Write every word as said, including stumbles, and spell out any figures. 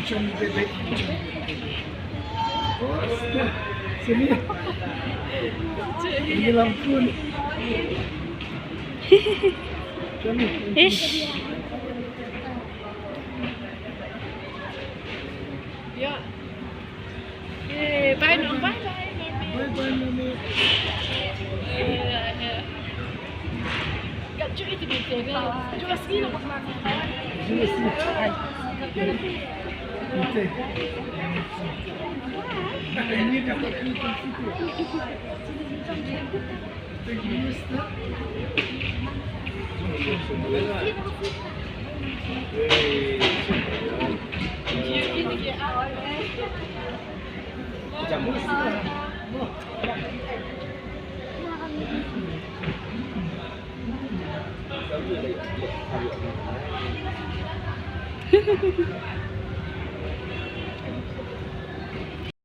Chum bebek. Sini. Ini lampu ni. Ish. Ya. Eh, bye, Norm. Bye, bye, Norm. Bye, bye, Norm. Eh, eh. Kat juri tu betul, kan? Juri sini nak makan. Juri sini. Hai. Betul. Ini dapat ini situ.